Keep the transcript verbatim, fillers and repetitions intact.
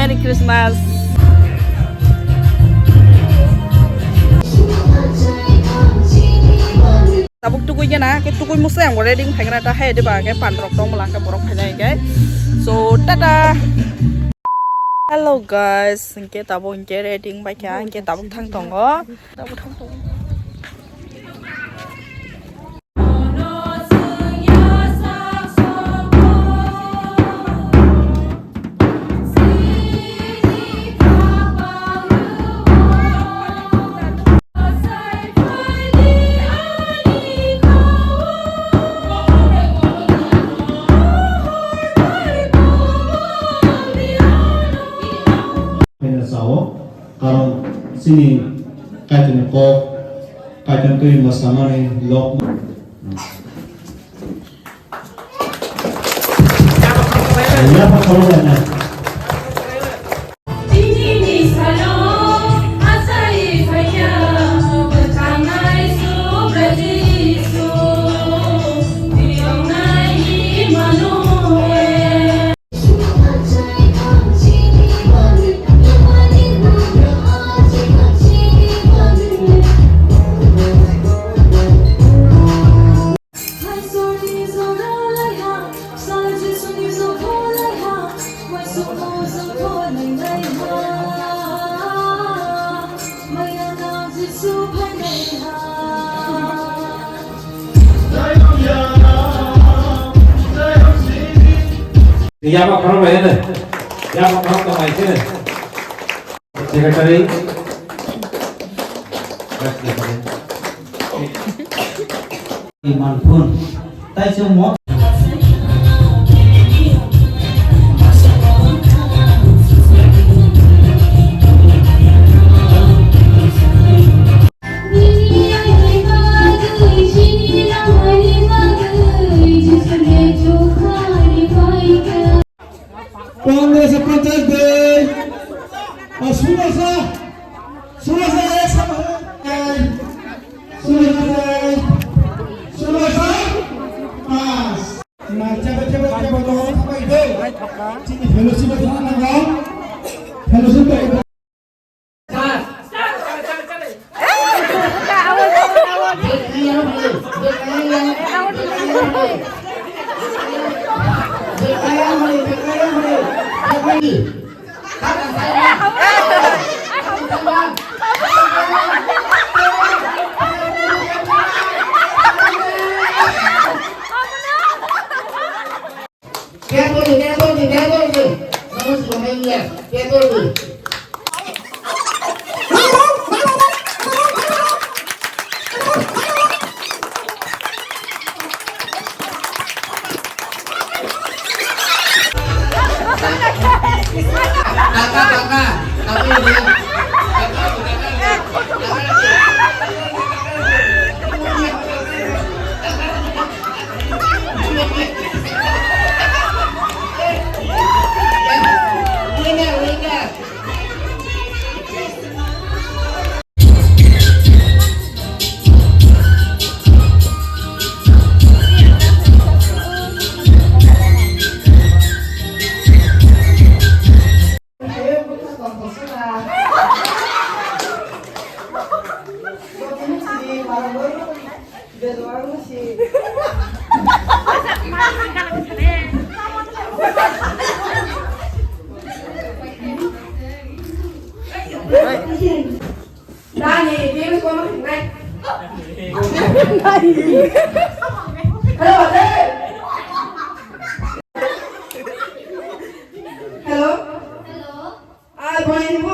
Merry Christmas. Tabuk tukui gana, ke tukui musai ang ready phaikna ta hai de ba, ke pan rok tong mala ke borok phainai ke. So, tata. Hello guys, ke tabuk ke ready bai kha, ke tabuk thang tongo. Tabuk thang tongo. Haino sao, karon chini Kaitorni kok, Kaitorni twi mwsamani lok. Yapha khoroknai. Yaba khorok bai ne. Yaba khorok to bai se. Secretary. Manphun. Tai se mo. Congress panchayat de. Sulasa. Sulasa ek sama. Sulasa. Sulasa. Pas. Nah, coba, coba, coba, tolong sampai de. Sini fellowship itu nango. Fellowship itu. Kaya toldi, kaya toldi, kaya toldi. Namo si pamai ya, kaya toldi. Kaka, kaka, kaka dia. Kaka, kaka dia. Kaka dia. Dani, virus ko ma nai. Hello, ate. Hello. Hello. Ah, boy, ni mo